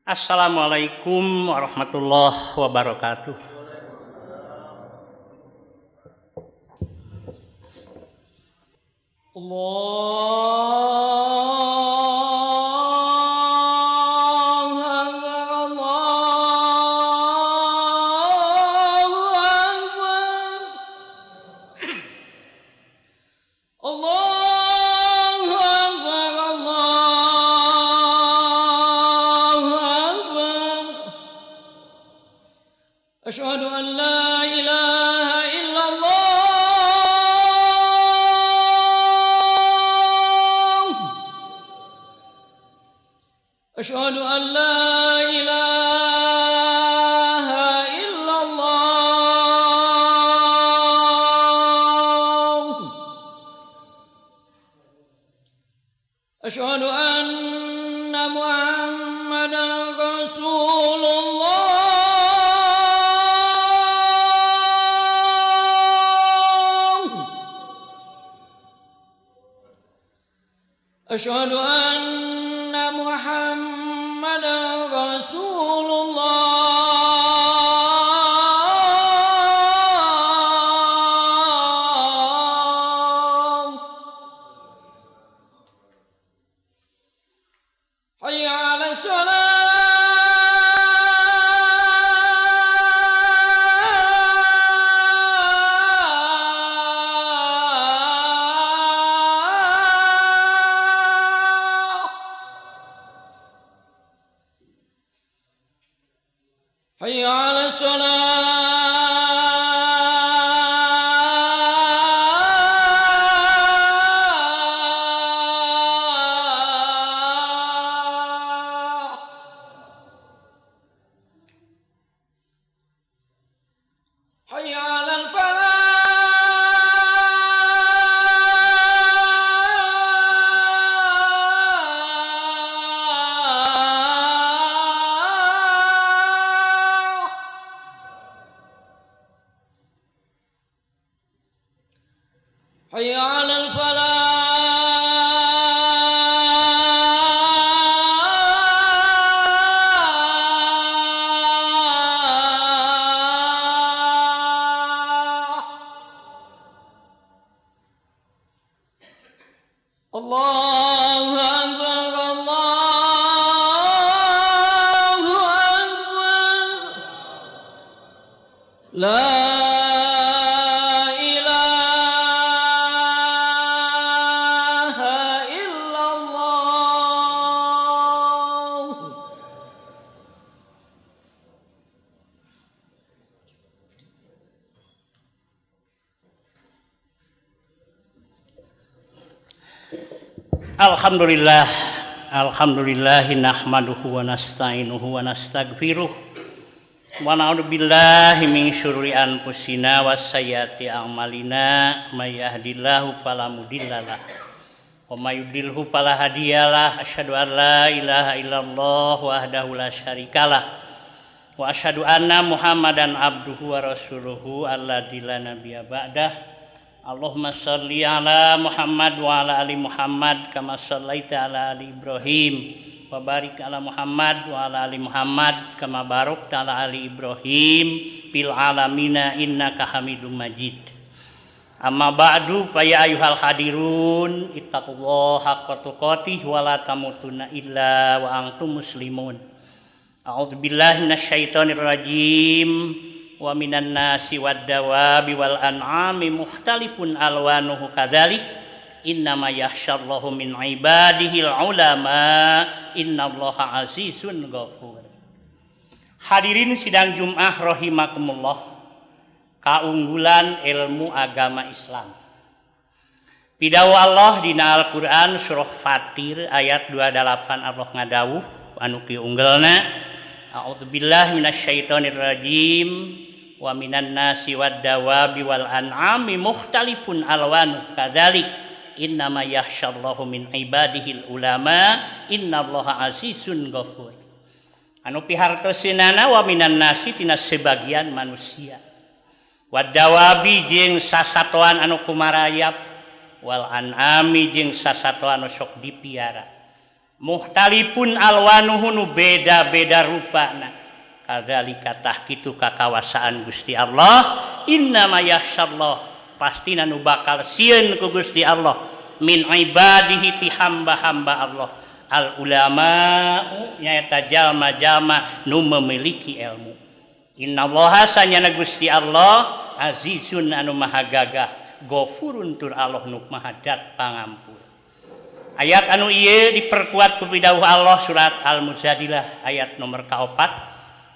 Assalamualaikum warahmatullahi wabarakatuh. Allahu Akbar, Allahu Akbar, Allahu Akbar, Allahu Akbar. Asyhadu an la ilaha illallah. Asyhadu an la ilaha illallah. Asyhadu anna Muhammadan Rasulullah. Asyhadu anna Muhammadan Rasulullah. Hayya 'ala shalah. Hayya 'ala shalah. Hayya 'alal falah. Hayya 'alal falah. Allahu Akbar, Allahu Akbar. La ilaha illallah. Alhamdulillah, alhamdulillah nahmaduhu wa nasta'inuhu wa nastaghfiruh wa na'udzu billahi min syururi anfusina wa sayyiati a'malina may yahdihillahu fala mudhillalah wa may yudlilhu fala hadiyalah. Asyhadu an la ilaha illallah wahdahu la syarikalah wa asyhadu anna Muhammadan abduhu wa rasuluhu alladzi la nabiyya ba'dah. Allahumma shalli ala Muhammad wa ala ali Muhammad kama shallaita ala ali Ibrahim wa barik ala Muhammad wa ala ali Muhammad kama barakta ala ali Ibrahim fil alamina innaka Hamidum Majid. Amma ba'du, fa ya ayyuhal hadirun ittaqullaha haqqa tuqatih wa la tamutunna illa wa antum muslimun. A'udzubillahi minasyaitonir rajim. Wa minan nasi wad dawabi wal an'ami mukhtalifun alwanuhu kadzalik innama yakhsyallahu min ibadihil ulama innallaha azizun ghafur. Hadirin sidang Jumat rahimakumullah, kaunggulan ilmu agama Islam. Pidawuh Allah dina Al-Qur'an surah Fatir ayat 28, Allah ngadawuh anu kieu unggelna. A'udzubillahi minasyaitonir rajim. Wa minan nasi wad dawabi wal an'ami mukhtalifun alwanu kadzalik innama yakhsyallahu min ibadihil ulama innallaha azizun ghafur. Anu pihartosinana wa minan nasi tina sebagian manusia, wad dawabi jeung sasatoan anu kumarayap, wal an'ami jeung sasatoan anu sok dipiara. Muhtalifun alwanuhu nu beda-beda rupana. Kadzalika tah kitu kakawasaan Gusti Allah, innama yakhsyallah pastina nu bakal sieun ku Gusti Allah min ibadihi ti hamba-hamba Allah al ulama'u nyaeta jalma-jalma nu memiliki ilmu. Innallaha sanyana Gusti Allah azizun anu maha gagah, gofurun tur Allah nu maha dat pangampura. Ayat anu ieu diperkuat ku pidawuh Allah surat Al-Mujadilah ayat nomor 4.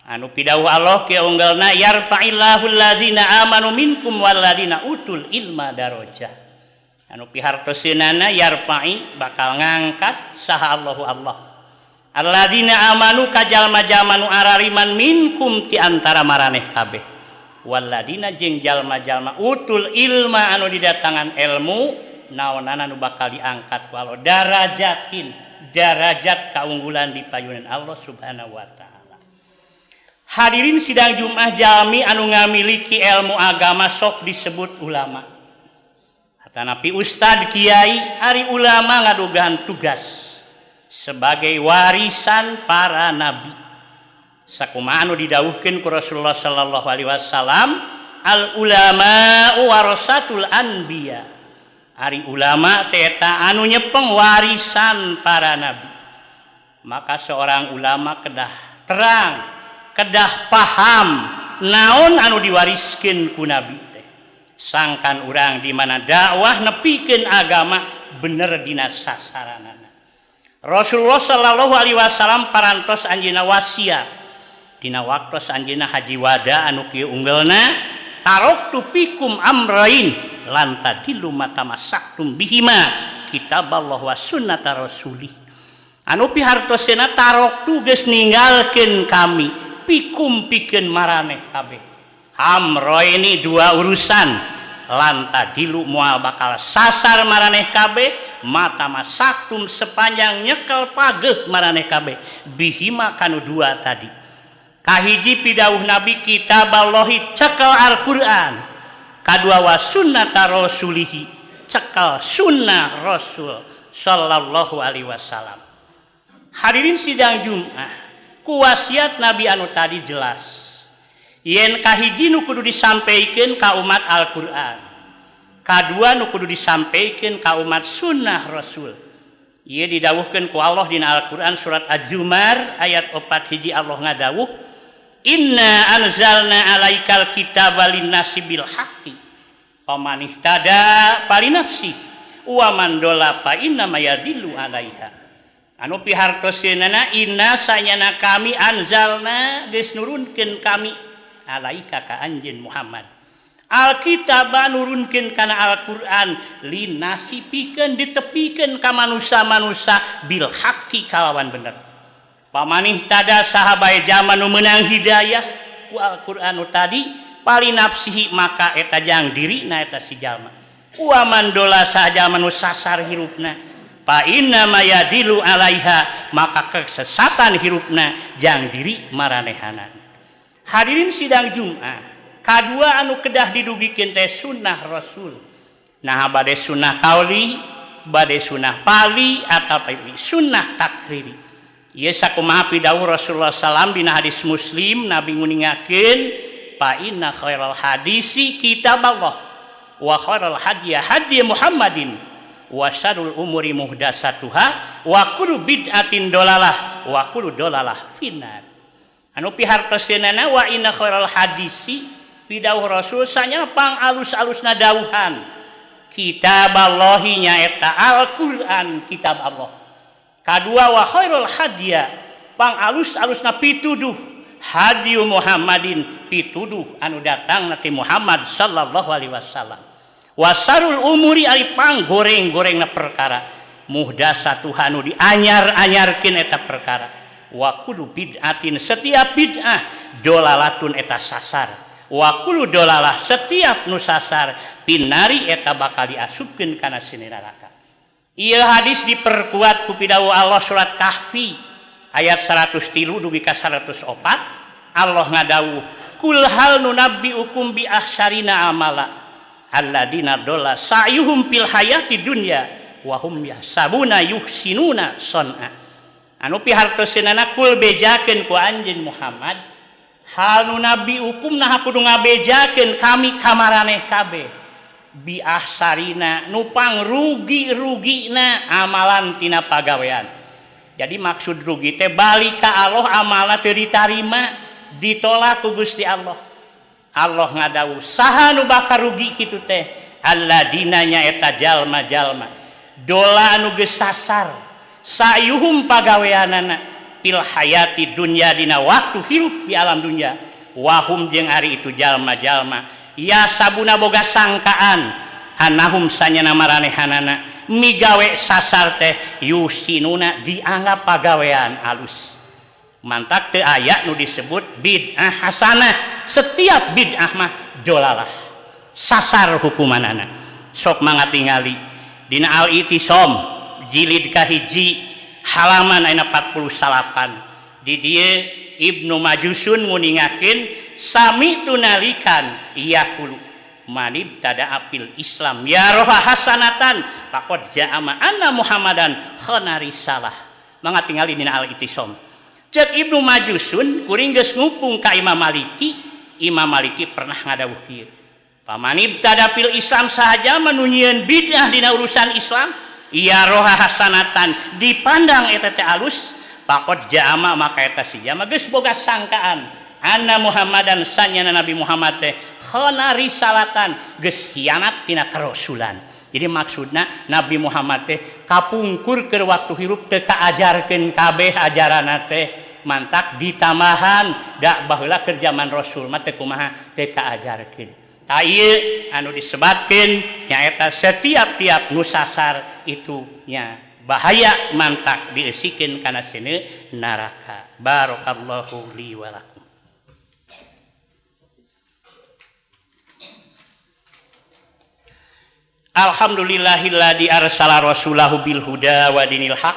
Anu pidawuh Allah kieu unggalna yarfa'illahu allazina amanu minkum walladzina utul ilma darajah. Anu pihartoseunana yarfa'i bakal ngangkat saha Allahu Allah. Alladzina amanu ka jalma-jalma nu arariman minkum ti antara maraneh kabeh. Walladzina jeung jalma-jalma utul ilma anu didatangan ilmu naonana nu bakal diangkat ku Allah darajatin, darajat kaunggulan di payunan Allah Subhanahu wa taala. Hadirin sidang Jumat jalmi anu ngamiliki ilmu agama sok disebut ulama. Atanapi ustad kiai ari ulama ngadugahan tugas sebagai warisan para nabi. Sakumaha anu didawuhkeun ku Rasulullah sallallahu alaihi wasallam, al ulama warasatul anbiya. Ari ulama teh eta anu nyepeng warisan para nabi. Maka seorang ulama kedah terang, kedah paham naon anu diwariskeun ku nabi teh. Sangkan urang di mana dakwah nepikeun agama bener dina sasaranana. Rasulullah sallallahu alaihi wasallam parantos anjeunna wasiat dina waktos anjeunna haji wada anu kieu unggelna taroktu fikum amrain lan tadilu matamasaktum bihima kitaballah wa sunnata rasulih. Anu pihartosna taroktu geus ninggalkeun kami pikum pikeun maraneh kabeh. Amroini dua urusan lan tadilu moal bakal sasar maraneh kabeh matamasaktum sepanjang nyekel pageuh maraneh kabeh bihima kanu dua tadi. Kahiji pidawuh Nabi kitaballahi cekel Al-Qur'an, kadua wa sunnata rasulihi cekel sunnah Rasul sallallahu alaihi wasallam. Hadirin sidang Jumat, ku wasiat Nabi anu tadi jelas. Yen kahiji nu kudu disampaikan ka umat Al-Qur'an, kadua nu kudu disampaikan ka umat sunnah Rasul. Ieu didawuhkeun ku Allah dina Al-Qur'an surat Az-Zumar ayat 4 hiji Allah ngadawuh inna anzalna alaikal kitaba linnasi bil haqqi faman ihtada falinafsihi wa man dhalla fa inna ma yadillu alaiha. Anu pihartoseunana inna sanyana kami anzalna geus nurunkeun kami alaika ka anjeun Muhammad. Alkitab nurunkeun kana Al-Qur'an linasi pikeun ditepikeun ka manusa-manusa bil haqqi kalawan bener. Pamanih tada saha bae jalma nu meunang hidayah ku Al-Qur'an nu tadi palinafsihi maka eta jang dirina eta si jalma. Wa man dola saha jalma nu sasar hirupna fa inna ma yadilu alaiha maka kesesatan hirupna jang diri maranehana. Hadirin sidang Jumat, kadua anu kedah didugikeun teh sunnah Rasul. Nah bade sunnah kauli, bade sunnah pali atau sunnah takriri. Ieu sakumaha pidawuh Rasulullah sallam dina hadis Muslim Nabi nguningakeun fa inna khairal hadisi kitaballah wa khairal hadiya hadi Muhammadin wa syarrul umuri muhdasatuha wa kullu bid'atin dolalah wa kullu dolalah finnar. Anu pihartoseunana wa inna khairal hadisi pidawuh Rasul sanya pang alus-alusna dawuhan kitaballahi nyaeta Al-Qur'an kitab Allah. Kadua wa khairul hadiya pang alus-alusna pituduh hadiyu Muhammadin pituduh anu datang ti Muhammad sallallahu alaihi wasallam. Wasarul umuri ari pang goreng-gorengna perkara muhdasatuha nu dianyar-anyarkeun eta perkara. Wa kullu bid'atin setiap bid'ah dolalatun eta sasar. Wa kullu dolalah setiap nu sasar pinari eta bakal diasupkeun kana sini neraka. Ieu hadis diperkuat ku pidawuh Allah surat Kahfi ayat 103 dugi ka 104. Allah ngadawuh kul hal nunabbiukum bi ahsarina amala alladzina dolla sa'yuhum fil hayati dunya wa hum yahsabuna yuhsinuna son'a. Anu pihartoseunana kul bejakeun ku anjeun Muhammad hal nu nabi hukum nah kudu ngabejakeun kami kamaraneh kabeh bi ahsarina nu pangrugi-rugina amalan tina pagawean. Jadi maksud rugi teh balik ka Allah amalna teu ditarima, ditolak ku Gusti Allah. Allah ngadawuh saha nu bakal rugi kitu teh alladina nyaeta jalma-jalma dola anu geus sasar sayuhum pagaweanana fil hayati dunya dina waktu hirup di alam dunya wahum jeung ari itu jalma-jalma ya sabuna boga sangkaan anahum sanyana maranehanana migawe sasar teh yusinuna dianggap pagawean alus. Mantak teu aya nu disebut bid'ah hasanah. Setiap bid'ah mah dolalah, sasar hukumanana. Sok mangga tingali dina Al-I'tisam jilid kahiji halaman ayeuna 49. Di dieu Ibnu Majusun nguningakeun sami tunalikan yaqulu manib tada apil Islam ya roha hasanatan faqad ja'ama anna Muhammadan khana risalah. Mangga tingali dina Al-I'tisam. Cek Ibnu Majusun kuring geus ngupung ka Imam Maliki, Imam Maliki pernah ngadawuh kieu. Pamanib tadapil Islam sahaja menunyieun bid'ah dina urusan Islam, ya roha hasanatan dipandang eta teh alus, faqad ja'ama maka eta si jama geus boga sangkaan anna Muhammadan sanyana Nabi Muhammad teh khana risalatan geus hianat tina kerasulan. Jadi maksudna Nabi Muhammad teh kapungkur keur waktu hirup teu kaajarkeun kabeh ajaranna teh mantak ditambahan da baheula keur zaman Rasul mah teu kumaha teu kaajarkeun. Tah ieu anu disebatkeun nyaeta setiap-tiap nu sasar itu nya bahaya mantak dieusikeun kana seuneu neraka. Barakallahu li wa lakum. Alhamdulillahilladzi arsala rasulahu bil huda wa dinil haq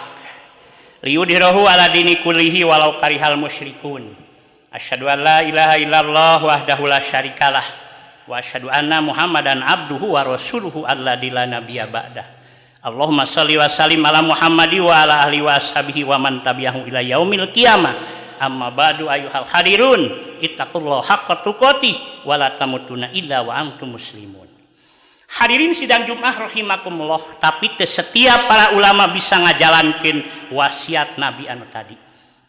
liyudhhirahu ala dini kullihi walau karihal musyrikun. Asyhadu an la ilaha illallah wahdahu la syarikalah wa asyhadu anna Muhammadan abduhu wa rasuluhu alladzi la nabiyya ba'dah. Allahumma shalli wa sallim ala Muhammadi wa ala ahli wa ashabihi wa man tabi'ahu ila yaumil qiyamah. Amma ba'du ayyuhal hadirun ittaqullaha haqqa tuqatih wa la tamutunna illa wa antum muslimun. Hadirin sidang Jumat rahimakumullah, tapi teu setiap para ulama bisa ngajalankeun wasiat Nabi anu tadi.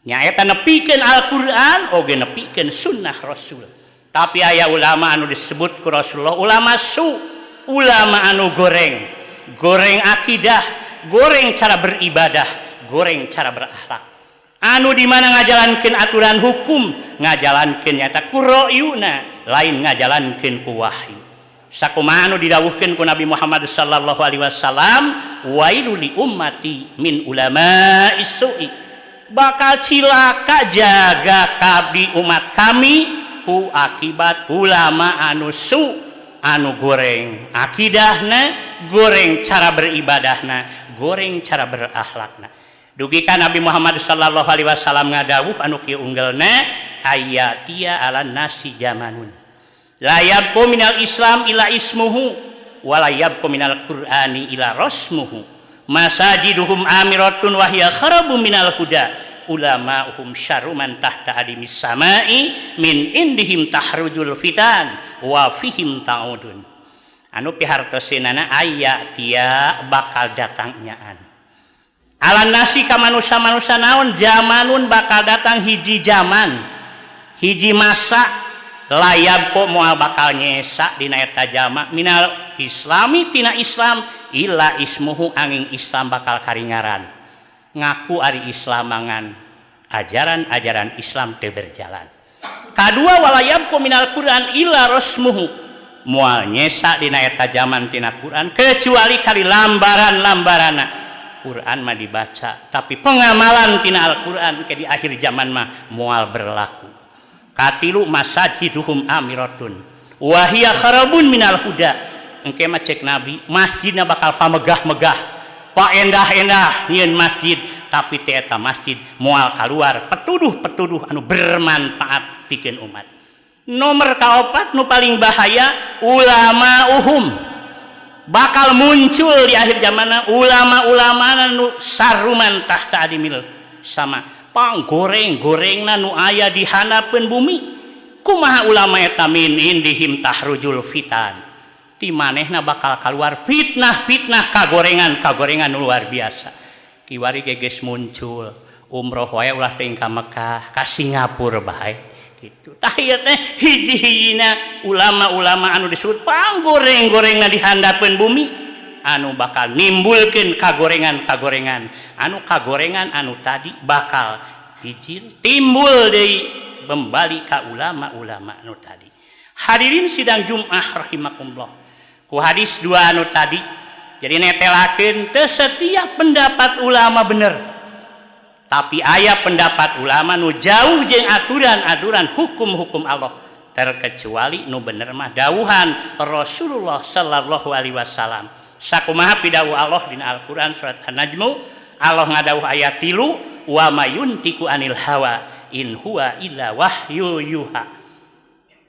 Nyaeta nepikeun Al-Qur'an oge nepikeun sunnah Rasul. Tapi aya ulama anu disebut ku Rasulullah ulama su, ulama anu goreng, goreng akidah, goreng cara beribadah, goreng cara berakhlak. Anu di mana ngajalankeun aturan hukum, ngajalankeun nyata ku ra'yuna, lain ngajalankeun ku wahyu. Sakumaha anu didawuhkeun ku Nabi Muhammad sallallahu alaihi wasallam, wailul li ummati min ulama'is su'i. Bakal cilaka jaga kabdi umat kami ku akibat ulama anu su, anu goreng akidahna, goreng cara beribadahna, goreng cara berakhlakna. Dugi ka Nabi Muhammad sallallahu alaihi wasallam ngadawuh anu kieu unggelna ayatia ala nasi jamanun. La yabqa minal Islam ila ismuhu wa la yabqa minal Qur'ani ila rasmuhu. Masajiduhum amiratun wa hiya kharabu minal huda. Ulama'uhum syarru man tahta adimis sama'i min indihim tahrujul fitan wa fihim ta'udun. Anu pihartosinana aya tia bakal datang nyaan. Ala nasi ka manusa-manusa naon zamanun bakal datang hiji zaman, hiji masa layab kok moal bakal nyesa dina eta jama minal islami tina Islam illa ismuhu angin Islam bakal karingaran. Ngaku ari Islam mangan ajaran-ajaran Islam teu berjalan. Kadua walayab ku minal Quran illa rasmuhu moal nyesa dina eta jaman tina Quran kecuali kali lambaran-lambarana. Quran mah dibaca tapi pengamalan tina Al-Quran ke di akhir zaman mah moal berlaku. Katilu masajiduhum amiratun wa hiya kharabun minal huda. Engke mah cek Nabi masjidna bakal pamegah-megah, paendah-endah nyieun masjid, tapi teh eta masjid moal kaluar petuduh-petuduh anu bermanfaat pikeun umat. Nomor kaopat nu paling bahaya ulama uhum. Bakal muncul di akhir zamanna ulama-ulama nu saruman tahta adimil Sama panggoreng-gorengna nu aya di handapeun bumi. Kumaha ulama eta min indihim tahrujul fitan. Ti manehna bakal kaluar fitnah-fitnah kagorengan-kagorengan nu luar biasa. Kiwari ge geus muncul umroh wae ulah teuing ka Mekah, ka Singapura bae gitu. Tah ieu teh hiji-hijina ulama-ulama anu disebut panggoreng-gorengna di handapeun bumi anu bakal nimbulkeun kagorengan-kagorengan. Anu kagorengan anu tadi bakal hijil timbul deui kembali ka ulama-ulama anu tadi. Hadirin sidang Jumat rahimakumullah. Ku hadis dua anu tadi jadi netelakeun teu setiap pendapat ulama bener. Tapi aya pendapat ulama nu jauh jeung aturan-aturan hukum-hukum Allah. Terkecuali nu bener mah dawuhan Rasulullah sallallahu alaihi wasallam. Sakumaha pidawuh Allah dina Al-Qur'an surat An-Najm, Allah ngadawuh ayat 3, wa mayuntiku anil hawa in huwa illa wahyu yuha.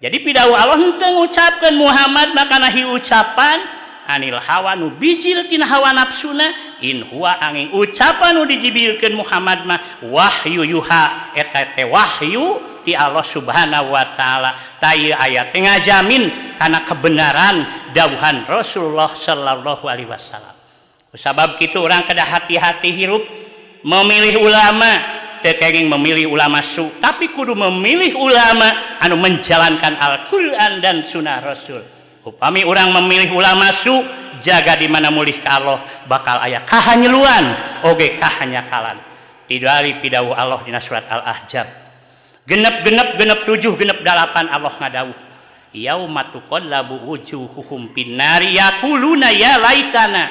Jadi pidawuh Allah henteu ngucapkeun Muhammad makana hi ucapan anil hawa nu bijil tina hawa nafsuna, in huwa angin ucapan nu dijibilkeun Muhammad mah wahyu yuha, eta teh wahyu ti Allah Subhanahu wa taala. Ta ieu ayat teh ngajamin kana kebenaran dawuhan Rasulullah sallallahu alaihi wasallam. Sabab kitu urang kedah hati-hati hirup memilih ulama, teu kenging memilih ulama su, tapi kudu memilih ulama anu menjalankan Al-Qur'an dan sunnah Rasul. Upami urang memilih ulama su, jaga di mana mulih ka Allah bakal aya kahanyeluan oge kahanyakalan. Tidari pidawuh Allah dina surat Al-Ahzab. Genep-genep genep 7 genep 8 Allah ngadawuh. Yauma tuqallabu wujuhuhum finnari yaquluna ya laitana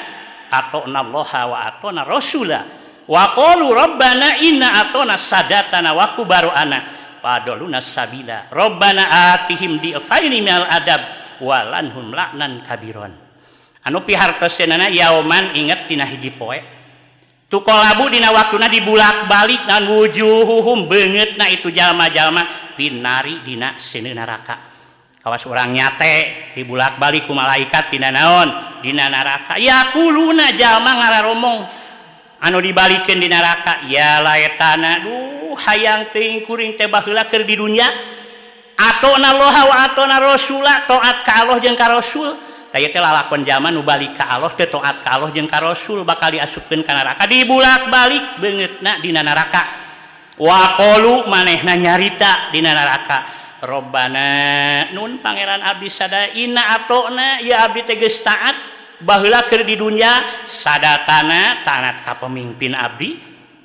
ata'na Allaha wa ata'na rasula wa qalu rabbana inna ata'na sadatana wa kubara'ana fadalluna sabila rabbana atihim di'faini minal adab walanhum laknan kabiron. Anu pihartoseunana yauman inget dina hiji poe tukolabu dina waktuna dibulak-balik dan wujuhuhum beungeutna itu jalma-jalma pinari dina seuneu neraka. Kawas urang nyate dibulak-balik ku malaikat dina naon dina neraka. Yaquluna jalma ngararomong anu dibalikeun di neraka ya laetana duh hayang teuing kuring teh baheula keur di dunya atona Allah wa atona Rasula, taat ka Allah jeung ka Rasul. Tah ieu teh lalakon zaman nu balik ka Allah teh taat ka Allah jeung ka Rasul bakal diasupkeun ka neraka dibulak-balik beungeutna dina neraka. Wa qalu manehna nyarita dina neraka Rabbana nun pangeran abdi sada inna atona ya abdi teh geus taat baheula keur di dunya sadatana taat ka pemimpin abdi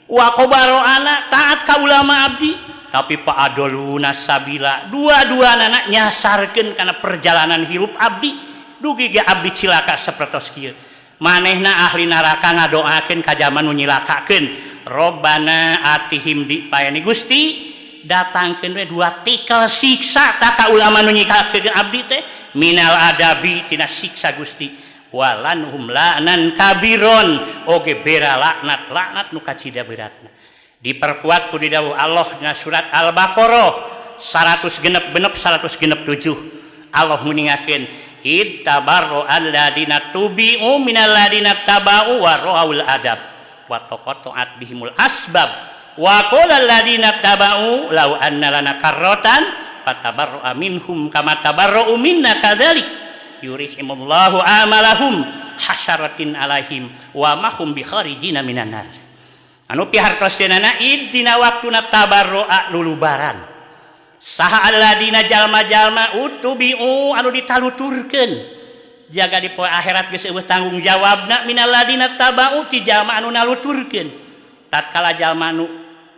wa qabaroana taat ka ulama abdi, tapi paadoluna sabila dua-duanana nyasarkeun kana perjalanan hirup abdi dugi ge abdi cilaka sapertos kieu. Manehna ahli neraka ngadoakeun ka jaman nu nyilakakeun Rabbana atihim di payani Gusti datangkeun we dua tikel siksa ta ka ulama nu nyilakakeun abdi teh minal adabi tina siksa Gusti walanhum la'nan kabiron oge bera laknat laknat nu kacida beratna. Diperkuat ku didawuh Allah dina surat Al-Baqarah 100 genep genep 100 genep 7 Allah nguningakeun ittabarru alladina tubi'u minal ladina taba'u wa ra'ul adab wa taqatta'at bihimul asbab wa qala alladina taba'u law anna lana karratan fatabarra'a minhum kama tabarra'u minna kadzalik yurihimullahu amalahum hasaratin alaihim wa ma hum bikharijina minan nar. Anu pihartoseunana id dina waktuna tabarroa lulubaran saha alladina jalma-jalma utubi'u anu ditaluturkeun jaga di poe akhirat geus eueuh tanggung jawabna minal ladina taba'u ti jalma anu naluturkeun. Tatkala jalma anu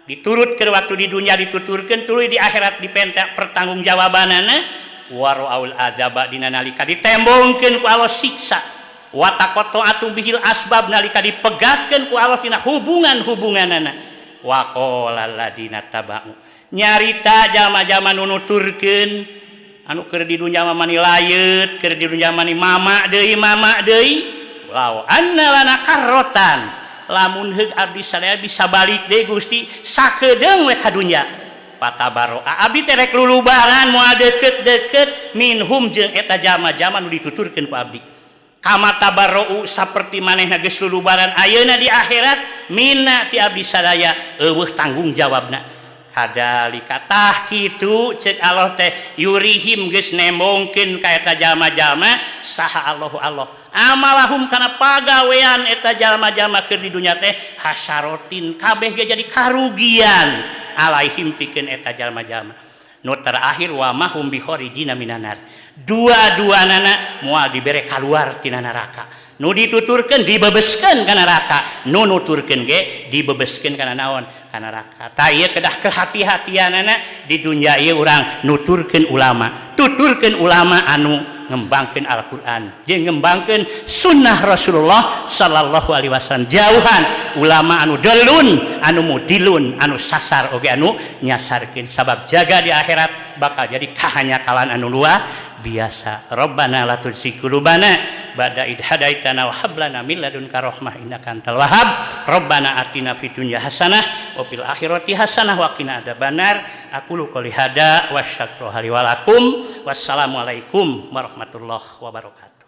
diturutkeun waktu di dunya dituturkeun tuluy di akhirat dipenta pertanggungjawabanana waroaul azaba dina nalika ditembongkeun ku Allah siksa wa taqatta'atu bihil asbab nalika dipegatkeun ku Allah tina hubungan-hubunganana wa qala alladina taba'u nyarita jalma-jalma nu nuturkeun anu keur di dunya mah mani layeut keur di dunya mani mama deui law anna lana karrotan lamun heug abdi sadaya bisa balik deui Gusti sakedeung we ka dunya patabaroa abdi teh rek lulubaran moal deukeut-deukeut minhum jeung eta jalma-jalma nu dituturkeun ku abdi. Kama tabarra'u saperti manehna geus lulubaran ayeuna di akhirat minna ti abdi sadaya eueuh tanggung jawabna. Kadalika tah kitu ceuk Allah teh yurihim geus nembongkeun ka eta jalma-jalma saha Allahu Allah amalahum kana pagawean eta jalma-jalma keur di dunya teh hasarotin kabeh ge jadi karugian alaihim pikeun eta jalma-jalma. Nu terakhir wa mahum bikharijina minan nar. Dua-duanana moal dibere kaluar tina neraka. Nu dituturkeun dibebeskeun ka neraka, nu nuturkeun ge dibebeskeun kana naon? Ka neraka. Tah ieu kedah kehati-hatianana di dunya ieu urang nuturkeun ulama, tuturkeun ulama anu ngembangkeun Al-Qur'an jeung ngembangkeun sunnah Rasulullah sallallahu alaihi wasallam. Jauhan ulama anu delun, anu mudilun, anu sasar oge anu nyasarkeun, sabab jaga di akhirat bakal jadi kahanyakalan anu luar biasa. Rabbana la tuzigh qulubana ba'da idh hadaitana wa hab lana min ladunka rahmah innaka antal wahhab. Rabbana atina fid dunya hasanah wa fil akhirati hasanah wa qina adzabannar. Aqulu qouli hada wa astaghfirullaha li wa lakum. Wassalamualaikum warahmatullahi wabarakatuh.